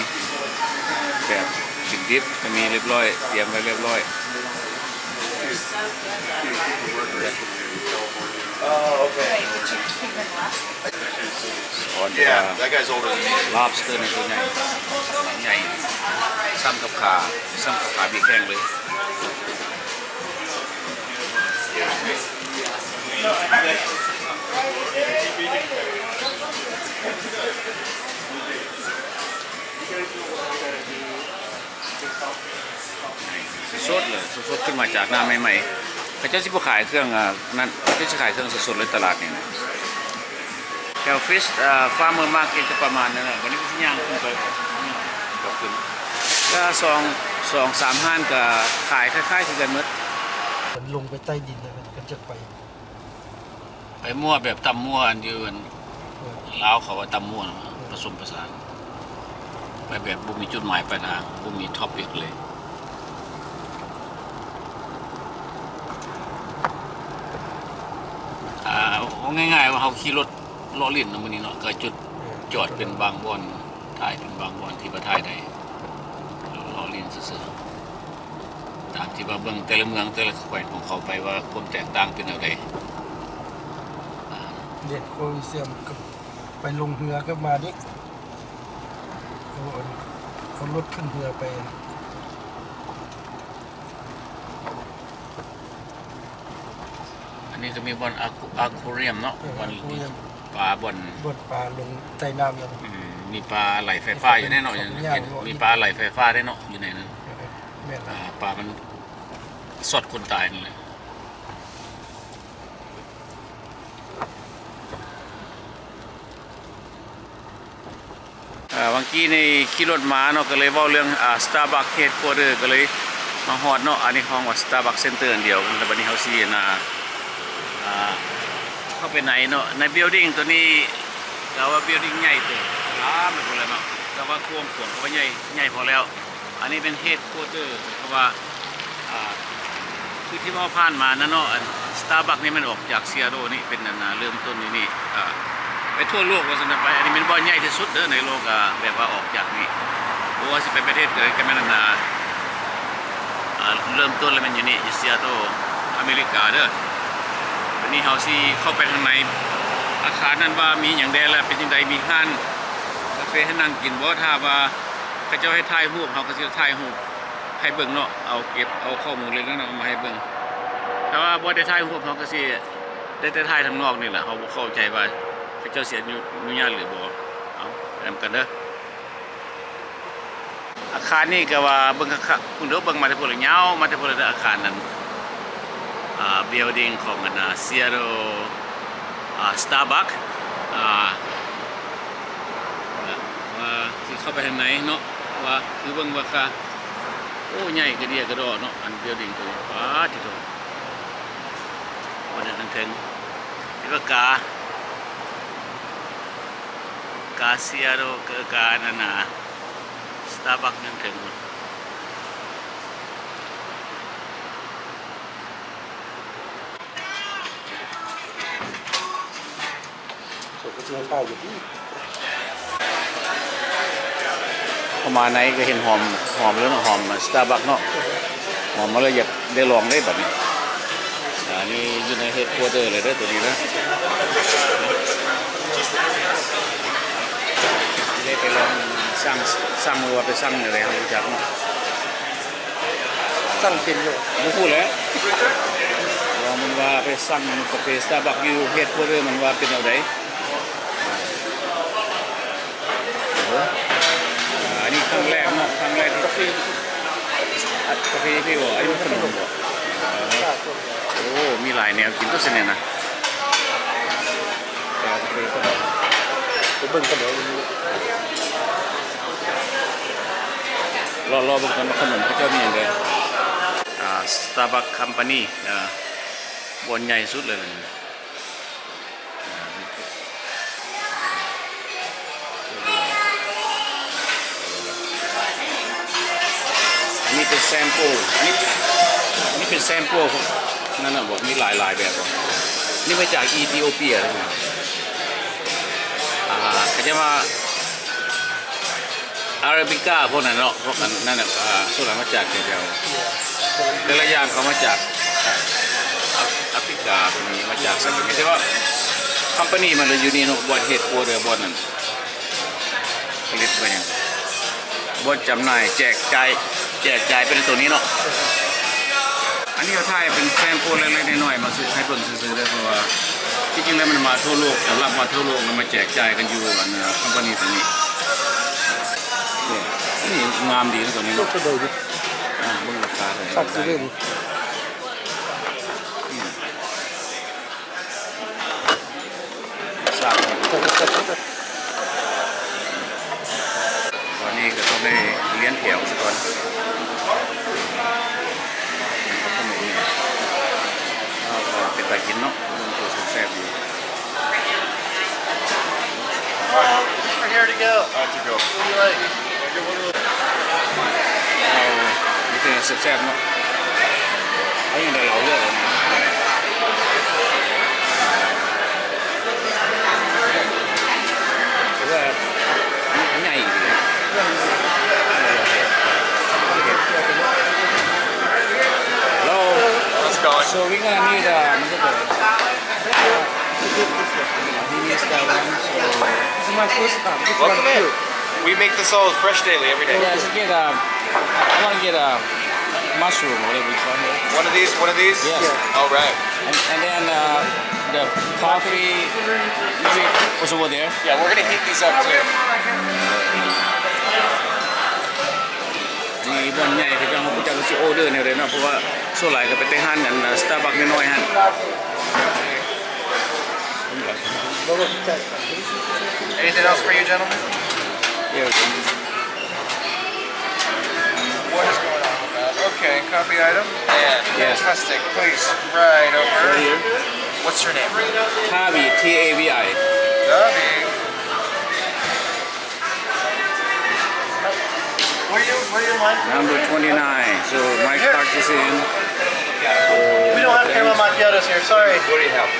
ແບບດິບໆກໍມີ ລຽບຮ້ອຍ ຕຽມໄວ້ລຽບຮ້ອຍ. Oh, okay. ອອນ Yeah, that guy's older than me. ລອບສເຕີນີ້ຕົວໃຫຍ່ ໃຫຍ່ ສ່ຳກັບຂາ ສ່ຳກັບຂາບີແຂ້ງເລີຍ. ສົດໆເລີຍ ສົດໆຂຶ້ນມາຈາກນ້ຳໃໝ່ໆ. ເຂົາເຈົ້າຊິບໍ່ຂາຍເຄື່ອງ ອາ ນັ້ນ ເຂົາເຈົ້າຊິຂາຍເຄື່ອງສົດໆເລີຍຕະຫຼາດນີ້ນະ. ແຖວ Fish ເອີ Farmer Market ຈະປະມານນັ້ນແຫຼະ. ບັດນີ້ກໍຊິຍ່າງຂຶ້ນໄປ ກໍຂຶ້ນ ກໍສອງ ສອງສາມຮ້ານກໍຂາຍຄ້າຍໆຄືກັນໝົດ. ມັນລົງໄປໃຕ້ດິນແລ້ວ ມັນ ມັນຈະໄປ ໄປມົ້ວແບບຕຳມົ້ວ ອັນຢູ່ ອັນ ເອີ ລາວເຂົາວ່າຕຳມົ້ວນະ ເອີ ປະສົມປະສານ ໄປແບບບໍ່ມີຈຸດໝາຍປາຍທາງ ບໍ່ມີ topic ເລີຍ. ອ່າ ເວົ້າງ່າຍໆວ່າເຮົາຂີ່ລົດເລາະຫຼິ້ນເນາະ ມື້ນີ້ເນາະ ກໍຈຸດ ເອີ ຈອດເປັນບາງບ່ອນ ຖ່າຍເປັນບາງບ່ອນທີ່ວ່າຖ່າຍໄດ້ ເລາະຫຼິ້ນຊື່ໆ ຕາມທີ່ວ່າເບິ່ງແຕ່ລະເມືອງແຕ່ລະແຂວງຂອງເຂົາໄປວ່າຄວາມແຕກຕ່າງເປັນແນວໃດ. ອ່າ ເດ ໂຄລິເຊຍມ ໄປລົງເຮືອກັບມາເດ ເອົາ ເອົາລົດຂຶ້ນເຮືອໄປ. ອັນນີ້ກໍມີບ່ອນ Aqu- Aquarium ເນາະ ເອີ ບໍ່ອນ Aquarium ປາ ບ່ອນ ບ່ອນປາລົງໃຕ້ນ້ຳຢູ່. ອືມ ມີປາໄຫຼໄຟຟ້າຢູ່ໃນເນາະ ມີປາໄຫຼໄຟຟ້າໄດ້ເນາະ ຢູ່ໃນນັ້ນ. ເອີ ແມ່ນລະ ອ່າ ປາມັນຊັອດຄົນຕາຍນັ້ນແຫຼະ. ອ່າ ຫວ່າງກີ້ນີ້ຂີ່ລົດມາເນາະ ກໍເລີຍເວົ້າເລື່ອງ ອ່າ Starbucks Headquarter ກໍເລີຍມາຮອດເນາະ. ອັນນີ້ຫ້ອງວ່າ Starbucks Center ອັນດຽວ. ແລ້ວບັດນີ້ເຮົາຊິ ອ່າ ອ່າ ເຂົ້າໄປໃນເນາະ ໃນ building ຕົວນີ້ ກໍວ່າ building ໃຫຍ່ເຕີບ ລາມໄປໝົດແລ້ວເນາະ ແຕ່ວ່າຄວາມກວ້າງກໍວ່າໃຫຍ່ ໃຫຍ່ພໍແລ້ວ. ອັນນີ້ເປັນ Headquarter ເພາະວ່າ ອ່າ ຄືທີ່ເວົ້າຜ່ານມານະເນາະ ອັນ Starbucks ນີ້ມັນອອກຈາກ Seattle ນີ້ ເປັນອັນນາເລີ່ມຕົ້ນຢູ່ນີ້ ອ່າ ໄປທົ່ວໂລກວ່າຊັ້ນໄປ. ອັນນີ້ແມ່ນບ່ອນໃຫຍ່ທີ່ສຸດເດີໃນໂລກ ອ່າ ແບບວ່າອອກຈາກນີ້ ບໍ່ວ່າຊິໄປປະເທດໃດກໍແມ່ນອັນນາ ອ່າ ເລີ່ມຕົ້ນແລ້ວແມ່ນຢູ່ນີ້ ຢູ່ Seattle ອາເມລິກາເດີ. ບັດນີ້ເຮົາຊິເຂົ້າໄປທາງໃນອາຄານນັ້ນວ່າມີຫຍັງແດ່ ແລະ ເປັນຈັ່ງໃດ ມີຮ້ານກາເຟໃຫ້ນັ່ງກິນບໍ່ ຖ້າວ່າເຂົາເຈົ້າໃຫ້ຖ່າຍຮູບ ເຮົາກໍຊິຖ່າຍຮູບ. ໃຫ້ເບິ່ງເນາະ ເອົາເກັບເອົາຂໍ້ມູນເລັກໆນ້ອຍໆເອົາມາໃຫ້ເບິ່ງ. ແຕ່ວ່າບໍ່ໄດ້ຖ່າຍຮູບ ເຮົາກໍຊິໄດ້ແຕ່ຖ່າຍທາງນອກນີ້ແຫຼະ. ເຮົາບໍ່ເຂົ້າໃຈວ່າເຂົາເຈົ້າຊິອະນຸ ອະນຸຍາດຫຼືບໍ່. ເອົາ ໄປນຳກັນເດີ. ອາຄານນີ້ກໍວ່າເບິ່ງຄັກໆ ພຸ້ນເດີ ເບິ່ງມາແຕ່ພຸ້ນລະ ຍາວມາແຕ່ພຸ້ນລະເດີ ອາຄານນັ້ນ ອ່າ building ຂອງອັນນ່າ Seattle ອ່າ Starbucks ອ່າ ວ່າຊິເຂົ້າໄປທາງໃນເນາະ ວ່າຄືເບິ່ງວ່າກະ ໂອ້ ໃຫຍ່ກະເດຍກະດໍເນາະ ອັນ building ໂຕນີ້ ປາດຕິໂທ ເບິ່ງທາງເທິງ ເຫັນວ່າກາ ກາ Seattle ກະ ກາອັນນັ້ນນະ Starbucks ທາງເທິງພຸ້ນ. ເຂົ້າມາໃນກໍເຫັນຫອມ ຫອມເລີຍເນາະ ຫອມ Starbucks ເນາະ ຫອມມາເລີຍ ຢາກໄດ້ລອງເດ້ບັດນີ້. ອັນນີ້ຢູ່ໃນ headquarter ເລີຍເດີ ໂຕນີ້ເດີ ໄດ້ໄປລອງ ສັ່ງ ສັ່ງ ຫຼືວ່າໄປສັ່ງແນວໃດ ເຮົາບໍ່ຈັກເນາະ. ສັ່ງເປັນຢູ່ ບໍ່ຮູ້ແຫຼະ ລອງເບິ່ງວ່າໄປສັ່ງກາເຟ Starbucks ຢູ່ headquarter ມັນວ່າເປັນແນວໃດ. ໂອ້ ອັນນີ້ຄັ້ງແລກເນາະ ຄັ້ງແລກ ກາເຟ ກາເຟພີ້ບໍ ອັນນີ້ມັນຂະໜົມບໍ? ໂອ້ ມີຫຼາຍແນວກິນຕົວະຊັ້ນນີ້ນະ. ໄປເບິ່ງຂະໜົມ ລໍ ລໍເບິ່ງກ່ອນວ່າຂະໜົມເຂົາເຈົ້າມີຫຍັງແດ່. ອ່າ Starbucks Company ອ່າ ບ່ອນໃຫຍ່ສຸດເລີຍ. ອັນນີ້ເປັນ sample ອັນນີ້ ອັນນີ້ເປັນ sample ນັ້ນນະບໍ ມີຫຼາຍໆແບບບໍ. ນີ້ມາຈາກອີທິໂອເປຍ ອ່າ ເຂົາເຈົ້າວ່າ ອາຣາບິກາພວກນັ້ນເນາະ ພວກອັນນັ້ນນະ ອ່າ ສ່ວນຫຼາຍມາຈາກແຖວໆ ແຕ່ລະຢ່າງເຂົາມາຈາກ ອາ ອາຟຣິກາ ພວກນີ້ມາຈາກສະຫະລັດ ແຕ່ວ່າ company ມັນລະຢູ່ນີ້ເນາະ ບ່ອນ headquarter ບ່ອນນັ້ນ ຜະລິດ ບ່ອນຫຍັງ ບ່ອນຈຳໜ່າຍ ແຈກຈ່າຍ ແຈກຈ່າຍໄປໃນໂຕນີ້ເນາະ. ອັນນີ້ເຮົາຖ່າຍເປັນ sample ເລັກໆນ້ອຍໆ ມາໃຫ້ເບິ່ງຊື່ໆເດີ ເພາະວ່າທີ່ຈິງແລ້ວມັນມາທົ່ວໂລກ ສຳລັບມາທົ່ວໂລກ ແລ້ວມາແຈກຈ່າຍກັນຢູ່ອັນ company ຕົວນີ້. ນີ້ ອັນນີ້ງາມດີນະຕົວນີ້ເນາະ. ອ່າ ເບິ່ງລາຄາເທົ່າໃດ ຄັກຢູ່ເດ້ນີ້. ສາມ ຕອນນີ້ກໍຕ້ອງໄດ້ລຽນແຖວຊະກ່ອນ. ເອົາຂະໜົມນີ້ ເອົາ ເອົາ ເປັນຕາກິນເນາະ ເບິ່ງໂຕແຊບໆຢູ່. Um, for here to go. Uh, to go. What do you like? ເອົາ ມີແຕ່ແຊບໆເນາະ. ເອົາຫຍັງໃດເອົາເລືອກເອົາ. ຖືວ່າມັນໃຫຍ່ດີ. Hello. How's it going? So we gonna need, uh, He needs that one, so This is my first time. This is one of two. We make this all fresh daily, every day. Yeah, just get, um, I wanna get a mushroom, whatever you call it. One of these, one of these? Yes. Yeah. All right. And, and then, uh, the coffee, maybe was over there. Yeah, we're gonna heat these up too. ນີ້ບ່ອນໃຫຍ່ຄືກັນ ເຮົາບໍ່ຈັກວ່າຊິອໍເດີແນວໃດເນາະ ເພາະວ່າສ່ວນຫຼາຍກໍໄປແຕ່ຮ້ານອັນ Starbucks ນ້ອຍໆຫັ້ນ. Anything else for you, gentlemen? Yeah. What is going on with that? Okay, copy item. Yeah, fantastic. Please, right over. Right here. What's your name? Tavi, T A V I. Tavi. Number twenty-nine. So Mike Clark is in. We don't have caramel macchiatos here, sorry. What do you have?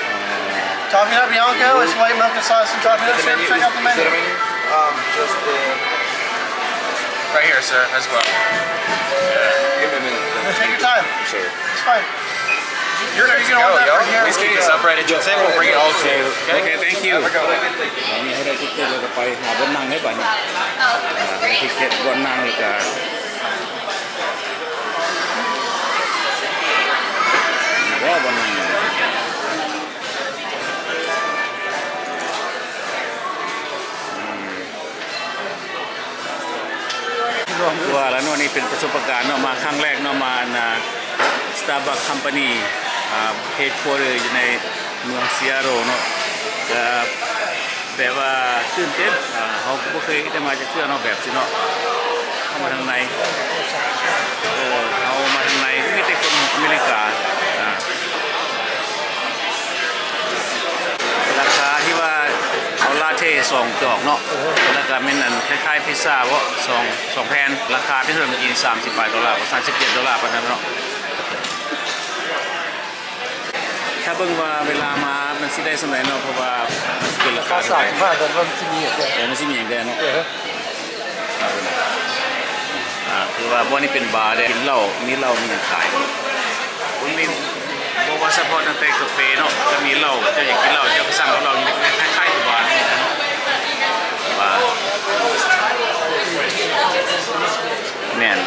Toffee nut bianco, it's white milk and sauce and chocolate syrup. Check out the menu. Um, just the Right here, sir, as well. Give me a minute. Take your time. Sure. It's fine. You're good to go, yo. Please keep this up right at your table. We'll bring it all to you. Okay, thank you. Have a good one. ຕອນນີ້ເຮົາໄດ້ຕິກເກັດແລ້ວກໍໄປຫາບ່ອນນັ່ງເດ້ບັດນີ້. ອ່າ ໄດ້ຕິກເກັດບ່ອນນັ່ງແລ້ວກໍ ບ່ອນນັ້ນ ອືມ ວ່າລະເນາະ ນີ້ເປັນປະສົບປະການເນາະ ມາຄັ້ງແລກເນາະ ມາອັນນ່າ Starbucks Company ອ່າ Headquarter ຢູ່ໃນເມືອງ Seattle ເນາະ ກະ ແບບວ່າຕື່ນເຕັ້ນ ອ່າ ເຮົາບໍ່ເຄີຍໄດ້ມາຈັກເທື່ອເນາະ ແບບຊີ້ເນາະ ເຮົາມາທາງໃນ ເອີ ເຮົາມາທາງໃນ ມີແຕ່ຄົນອາເມລິກາ ອ່າ ລາຄາທີ່ວ່າເອົາລາເທສອງຈອກເນາະ ແລ້ວກະແມ່ນອັນຄ້າຍໆພິຊຊາເບາະ ສອງ ສອງແຜ່ນ ລາຄາທີ່ເທົ່າໃດ ສາມສິບປາຍໂດລາ ສາມສິບເຈັດໂດລາປານນັ້ນເນາະ. ຖ້າເບິ່ງວ່າເວລາມາມັນຊິໄດ້ສ່ຳໃດເນາະ ເພາະວ່າມັນຊິເປັນລາຄາ ສາມສິບຫ້າ ແຕ່ວ່າມັນຊິມີຫຍັງແດ່ ເອີ ມັນຊິມີຫຍັງແດ່ເນາະ ເອີ ອ່າ ຄືວ່າບ່ອນນີ້ເປັນບາເດ້ ກິນເຫຼົ້າ ມີເຫຼົ້າມີຫຍັງຂາຍ ມັນມີ ບໍ່ວ່າສະເພາະຕັ້ງແຕ່ກາເຟເນາະ ກະມີເຫຼົ້າ ເຈົ້າຢາກກິນເຫຼົ້າ ເຈົ້າກະສັ່ງເອົາເຫຼົ້າ ຢູ່ໃນ ຄ້າຍໆຢູ່ບານີ້ແຫຼະເນາະ ບາ ແມ່ນ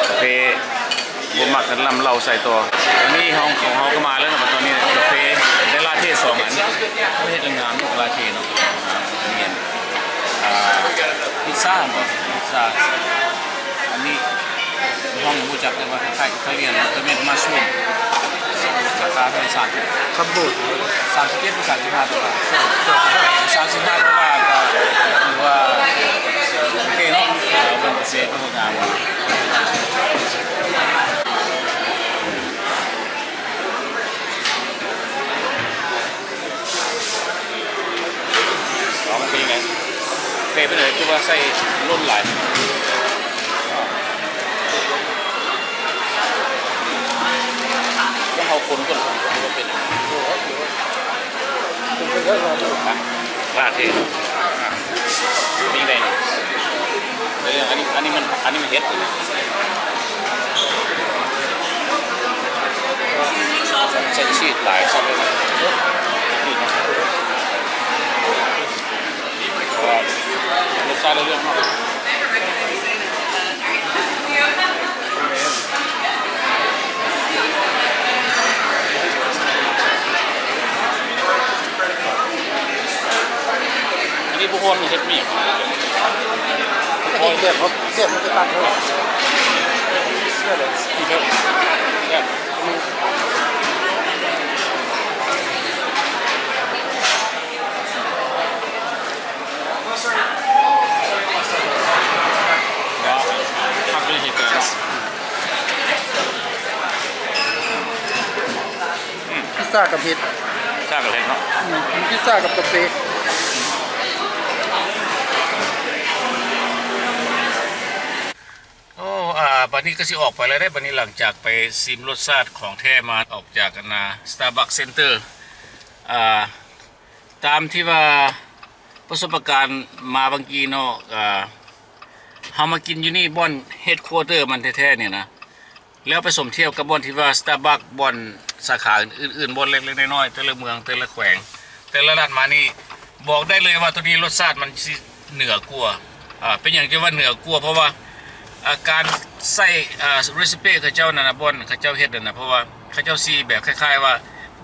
ກາເຟ ບໍ່ມັກກະລຳເຫຼົ້າໃສ່ຕໍ່. ຕອນນີ້ຫ້ອງຂອງເຮົາກະມາແລ້ວເນາະ ຕອນນີ້ກາເຟ ໄດ້ລາເທສອງອັນ ເຮັດງາມເນາະ ລາເທເນາະ ແມ່ນ ອ່າ ພິຊຊາບໍ ພິຊຊາ ອັນນີ້ຫ້ອງບໍ່ຮູ້ຈັກ ແຕ່ວ່າຄ້າຍໆອີຕາລຽນ ແລ້ວກະແມ່ນມາຊູມ ລາຄາເທົ່າໃດ ສາມສິບ ຄຳບູດ ສາມສິບເຈັດ ຫຼື ສາມສິບຫ້າໂດລາ ສາມສິບຫ້າໂດລາ ກະຖືວ່າໂອເຄເນາະ ເອີ ເບິ່ງກາເຟກະງາມ. ເອົາ ມັນເປັນຈັ່ງໃດ? ເພເປັນຈັ່ງໃດ? ຄືວ່າໃສ່ລົ້ນຫຼາຍ. ແລ້ວເຮົາຄົນກ່ອນ ວ່າເປັນຫຍັງ? ຮະ? ລາເທ. ເປັນຈັ່ງໃດ? ເອີ ອັນນີ້ ອັນນີ້ມັນ ອັນນີ້ມັນເຮັດ ໃສ່ຊີສຫຼາຍຊະເລີຍນະ ເພາະວ່າລົດຊາດໄດ້ເລື່ອງເນາະ. ອັນນີ້ບໍ່ຮ້ອນເຮັດໝີ່ ແຊບ ແຊບ ມັນຈະຕັດເນາະ ແຊບເລີຍ ແຊບ ເນາະ ຄັກເລີຍເຮັດແບບ ອືມ ພິຊຊາກັບເຫັດ ພິຊຊາກັບເຫັດເນາະ ອືມ ພິຊຊາກັບກາເຟ. ໂອ້ ອ່າ ບາດນີ້ກະຊິອອກໄປແລ້ວເດ້ ບາດນີ້ຫຼັງຈາກໄປຊີມລົດຊາດຂອງແທ້ມາ ອອກຈາກອັນນ່າ Starbucks Center ອ່າ ຕາມທີ່ວ່າປະສົບປະການມາບາງກີເນາະ ກະເຮົາມາກິນຢູ່ນີ້ ບ່ອນ headquarter ມັນແທ້ໆນີ້ນະ ແລ້ວໄປສົມທຽບກັບບ່ອນທີ່ວ່າ Starbucks ບ່ອນສາຂາອື່ນໆ ບ່ອນເລັກໆນ້ອຍໆ ແຕ່ລະເມືອງ ແຕ່ລະແຂວງ ແຕ່ລະລັດມານີ້ ບອກໄດ້ເລີຍວ່າໂຕນີ້ລົດຊາດມັນຊິເໜືອກວ່າ. ອ່າ ເປັນຫຍັງຈຶ່ງວ່າເໜືອກວ່າ? ເພາະວ່າ ອ່າ ການໃຊ້ ອ່າ recipe ເຂົາເຈົ້ານັ້ນນະ ບ່ອນເຂົາເຈົ້າເຮັດນັ້ນນະ ເພາະວ່າເຂົາເຈົ້າຊິແບບຄ້າຍໆວ່າ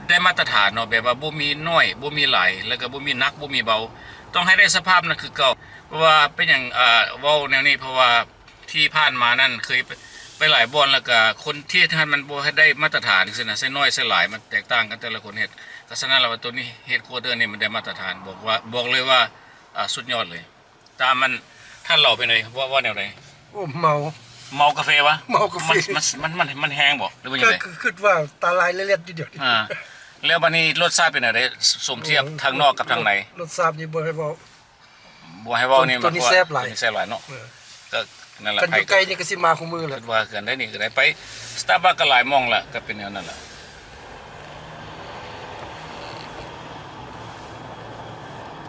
ໄດ້ມາດຕະຖານເນາະ ແບບວ່າບໍ່ມີໜ້ອຍ ບໍ່ມີຫຼາຍ ແລ້ວກະບໍ່ມີໜັກ ບໍ່ມີເບົາ ຕ້ອງໃຫ້ໄດ້ສະພາບນັ້ນຄືເກົ່າ. ເພາະວ່າເປັນຫຍັງ ອ່າ ເວົ້າແນວນີ້ ເພາະວ່າທີ່ຜ່ານມານັ້ນເຄີຍໄປ ໄປຫຼາຍບ່ອນ ແລ້ວກະຄົນທີ່ເຮັດຫັ້ນມັນບໍ່ໄດ້ມາດຕະຖານຊີ້ນະ ໃສ່ໜ້ອຍໃສ່ຫຼາຍ ມັນແຕກຕ່າງກັນແຕ່ລະຄົນເຮັດ. ກະສະນັ້ນລະວ່າໂຕນີ້ headquarter ນີ້ມັນໄດ້ມາດຕະຖານ ບອກວ່າ ບອກເລີຍວ່າ ອ່າ ສຸດຍອດເລີຍ. ຕາມມັນ ທ່ານເລົ່າເປັນໃດ? ເວົ້າ ເວົ້າແນວໃດ? ໂອ້ ເມົາ ເມົາກາເຟວະ? ເມົາກາເຟ. ມັນ ມັນ ມັນ ມັນແຮງບໍ່ ຫຼືວ່າຈັ່ງໃດ? ກະຄື ຄິດວ່າຕາລາຍແລ່ນໆຢູ່ດຽວນີ້. ອ່າ ແລ້ວບາດນີ້ລົດຊາດເປັນແນວໃດ? ສົມທຽບ ໂອ້ ທາງນອກກັບທາງໃນ? ລົດຊາດນີ້ບໍ່ໃຫ້ເວົ້າ ບໍ່ໃຫ້ເວົ້ານີ້ ໂຕນີ້ແຊບຫຼາຍ ໂຕນີ້ແຊບຫຼາຍເນາະ. ເອີ ກະນັ້ນລະ ຄັນຢູ່ໃກ້ນີ້ກະຊິມາຄູ່ມື້ແຫຼະ. ຄິດວ່າຄືກັນໄດ໋ນີ້ກະໄດ້ໄປ Starbucks ກະຫຼາຍໝ່ອງລະ ກະເປັນແນວນັ້ນລະ.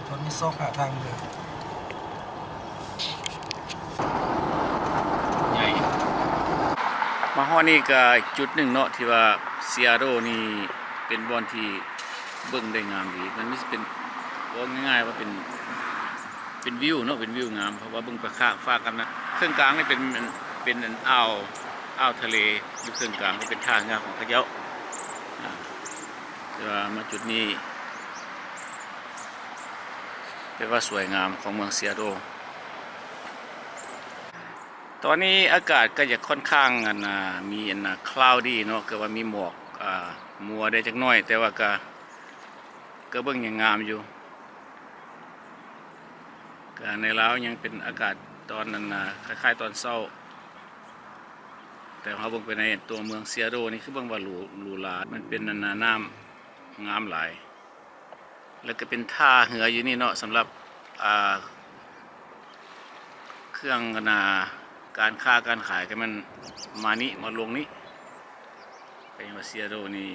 ຕອນນີ້ຊອກຫາທາງເມືອ ໃຫຍ່ ມາຮອດນີ້ກະຈຸດໜຶ່ງເນາະ ທີ່ວ່າ Seattle ນີ້ເປັນບ່ອນທີ່ເບິ່ງໄດ້ງາມດີ ມັນມີ ເປັນ ເວົ້າງ່າຍໆວ່າເປັນ ເປັນວິວເນາະ ເປັນວິວງາມ ເພາະວ່າເບິ່ງໄປຂ້າງຟາກັນນະ ເຄິ່ງກາງນີ້ເປັນ ເປັນ ເປັນອ່າວ ອ່າວທະເລຢູ່ເຄິ່ງກາງ ກໍເປັນທ່າເຮືອຂອງເຂົາເຈົ້າ. ອ່າ ແຕ່ວ່າມາຈຸດນີ້ ແປວ່າສວຍງາມຂອງເມືອງຊີແອດເທິລ. ຕອນນີ້ອາກາດກໍຈະຄ່ອນຂ້າງ ອັນ ອ່າ ມີ ອັນ ອ່າ ຄລາວດີເນາະ ຄືວ່າມີໝອກ ອ່າ ມົວໄດ້ຈັກໜ້ອຍ ແຕ່ວ່າກໍ ກໍເບິ່ງຍັງງາມຢູ່. ກໍໃນລາວຍັງເປັນອາກາດຕອນນັ້ນນະ ຄ້າຍໆຕອນເຊົ້າ ແຕ່ເຮົາເບິ່ງໄປໃນຕົວເມືອງຊີແອດເທິລນີ້ ຄືເບິ່ງວ່າຫຼູ ຫຼູຫຼາ ມັນເປັນ ອັນນະ ນ້ຳງາມຫຼາຍ. ແລ້ວກໍເປັນທ່າເຮືອຢູ່ນີ້ເນາະ ສຳລັບ ອ່າ ເຄື່ອງ ອັນນະ ການຄ້າການຂາຍ ກໍແມ່ນມານີ້ ມາລົງນີ້. ກໍຍັງວ່າຊີແອດເທິລນີ້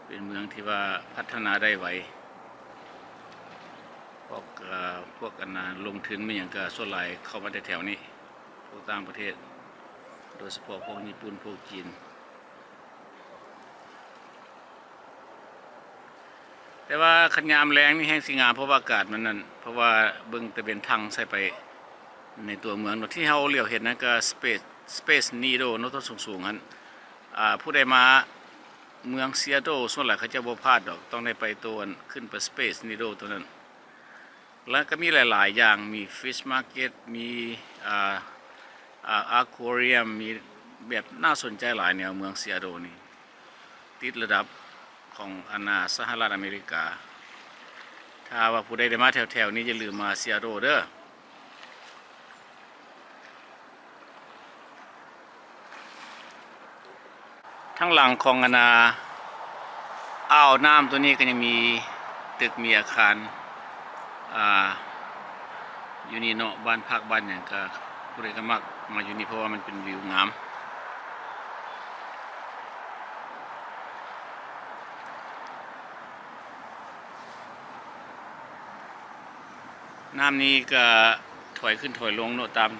ເປັນເມືອງທີ່ວ່າພັດທະນາໄດ້ໄວ. ພວກ ເອີ ພວກອັນນ່າລົງທຶນມີຫຍັງກໍສ່ວນຫຼາຍເຂົ້າມາແຕ່ແຖວນີ້ ພວກຕ່າງປະເທດ ໂດຍສະເພາະພວກຍີ່ປຸ່ນ ພວກຈີນ. ແຕ່ວ່າຄັນຍາມແລງນີ້ແຮ່ງຊິງາມ ເພາະວ່າອາກາດມັນນັ້ນ ເພາະວ່າເບິ່ງຕາເວັນທັ່ງໃສ່ໄປໃນຕົວເມືອງເນາະ ທີ່ເຮົາຫຼຽວເຫັນນັ້ນກໍ Space Space Needle ເນາະ ຕົວສູງໆຫັ້ນ. ອ່າ ຜູ້ໃດມາ ເມືອງຊີແອດເທິລ ສ່ວນຫຼາຍເຂົາເຈົ້າບໍ່ພາດດອກ ຕ້ອງໄດ້ໄປໂຕອັນ ຂຶ້ນໄປ Space Needle ໂຕນັ້ນ. ແລ້ວກໍມີຫຼາຍໆຢ່າງ ມີ Fish Market ມີ ອ່າ ອ່າ Aquarium ມີແບບໜ້າສົນໃຈຫຼາຍແນວ. ເມືອງຊີແອດເທິລນີ້ ຕິດລະດັບຂອງອັນນ່າສະຫະລັດອາເມລິກາ. ຖ້າວ່າຜູ້ໃດໄດ້ມາແຖວໆນີ້ ຢ່າລືມມາຊີແອດເທິລເດີ້. ທາງຫຼັງຂອງອັນນ່າອ່າວນ້ຳຕົວນີ້ກໍຍັງມີຕຶກມີອາຄານ ອ່າ ຢູ່ນີ້ເນາະ ບ້ານພັກບ້ານຫຍັງກໍ ຜູ້ໃດກໍມັກມາຢູ່ນີ້ ເພາະວ່າມັນເປັນວິວງາມ. ນ້ຳນີ້ກໍຖອຍຂຶ້ນຖອຍລົງເນາະ ຕາມ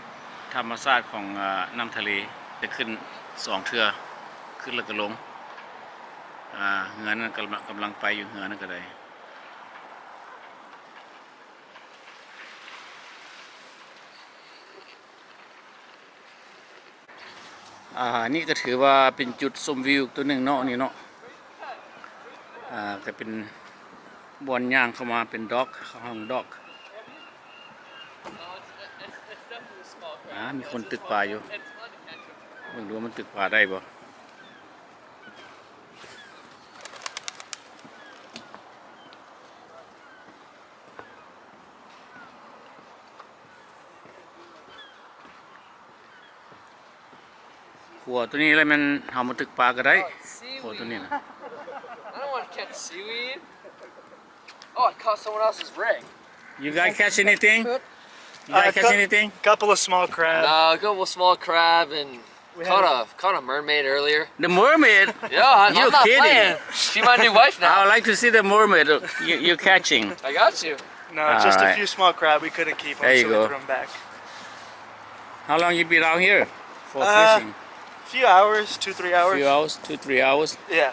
ທຳມະຊາດຂອງ ອາ ນ້ຳທະເລ ຈະຂຶ້ນສອງເທື່ອ ຂຶ້ນແລ້ວກໍລົງ. ອາ ເຮືອນັ້ນກຳລັງ ກຳລັງໄປຢູ່ ເຮືອນັ້ນກໍໄດ້. ອ່າ ນີ້ກໍຖືວ່າເປັນຈຸດຊົມວິວອີກຕົວໜຶ່ງເນາະ ນີ້ເນາະ. ອ່າ ກໍເປັນບ່ອນຍ່າງເຂົ້າມາເປັນດັອກ ເຂົາເອີ້ນດັອກ. ອ່າ ມີຄົນຕຶກປາຢູ່ ເບິ່ງດູວ່າມັນຕຶກປາໄດ້ບໍ່. ຂົວຕົວນີ້ແຫຼະແມ່ນເຮົາມາຕຶກປາກໍໄດ້. ຂົວຕົວນີ້ນະ. I don't wanna catch seaweed. Oh, I caught someone else's rig. You guys catch anything? You guys catch anything? Couple of small crab. Uh, a couple of small crab and caught a, caught a mermaid earlier. The mermaid? Yeah, I, I'm not playing. You're kidding. She's my new wife now. I would like to see the mermaid you, you're catching. I got you. No, just a few small crab we couldn't keep 'em, so we threw 'em back. How long you been out here for fishing? Few hours, two, three hours. Few hours, two, three hours? Yeah.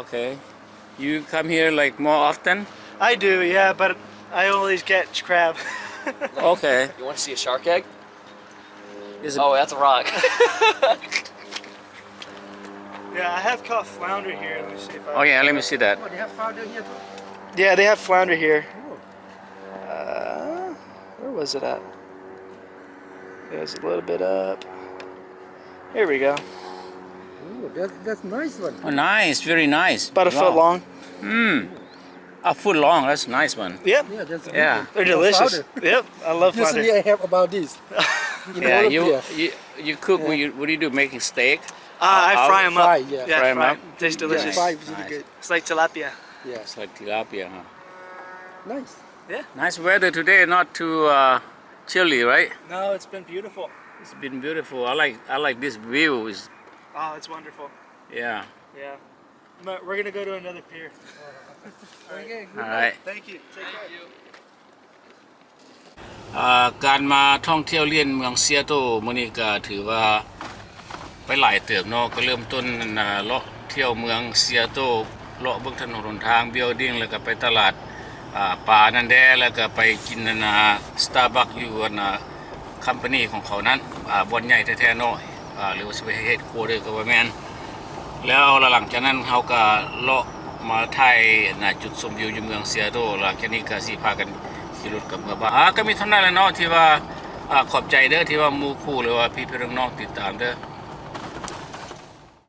Okay. You come here, like, more often? I do, yeah, but I always catch crab. Okay. You wanna see a shark egg? Oh, that's a rock. Yeah, I have caught flounder here. Let me see if I... Oh, yeah, let me see that. Oh, they have flounder here too? Yeah, they have flounder here. Oh. Uh, where was it at? It was a little bit up. Here we go. Oh, that's, that's nice one. Oh, nice, very nice. About a foot long. Mm. A foot long, that's a nice one. Yep. Yeah, that's good. Yeah. They're delicious. Yep, I love flounder. Usually I have about this. Yeah, you, you, you cook, what you, what do you do, making steak? Uh, I fry 'em up. Fry, yeah. Yeah, fry 'em up. Tastes delicious. Fry is really good. It's like tilapia. Yeah. It's like tilapia, huh? Nice. Yeah. Nice weather today, not too, uh, chilly, right? No, it's been beautiful. It's been beautiful. I like, I like this view. It's... Oh, it's wonderful. Yeah. Yeah. But we're gonna go to another pier. Okay, good. All right. Thank you. Take care. ອ່າ ການມາທ່ອງທ່ຽວລຽນເມືອງຊີແອດເທິລມື້ນີ້ກໍຖືວ່າໄປຫຼາຍເຕີບເນາະ. ກໍເລີ່ມຕົ້ນ ອ່າ ເລາະທ່ຽວເມືອງຊີແອດເທິລ ເລາະເບິ່ງຖະໜົນຫົນທາງ building ແລ້ວກໍໄປຕະຫຼາດ ອ່າ ປານັ້ນແດ່ ແລ້ວກໍໄປກິນອັນນ່າ Starbucks ຢູ່ອັນນ່າ company ຂອງເຂົານັ້ນ ອ່າ ບ່ອນໃຫຍ່ແທ້ໆເນາະ. ອ່າ ຫຼືວ່າຊິໄປເຮັດຄົວເດີກໍບໍ່ແມ່ນ. ແລ້ວຫຼັງຈາກນັ້ນເຮົາກໍເລາະມາຖ່າຍໜ້າຈຸດຊົມວິວຢູ່ເມືອງຊີແອດເທິນ ຫຼັງຈາກນີ້ກໍຊິພາກັນຂີ່ລົດກັບເມືອບ້ານ. ອ່າ ກໍມີເທົ່ານັ້ນແຫຼະເນາະ ທີ່ວ່າ ອ່າ ຂອບໃຈເດີທີ່ວ່າໝູ່ຄູ່ ຫຼືວ່າພີ່ໆນ້ອງໆຕິດຕາມເດີ.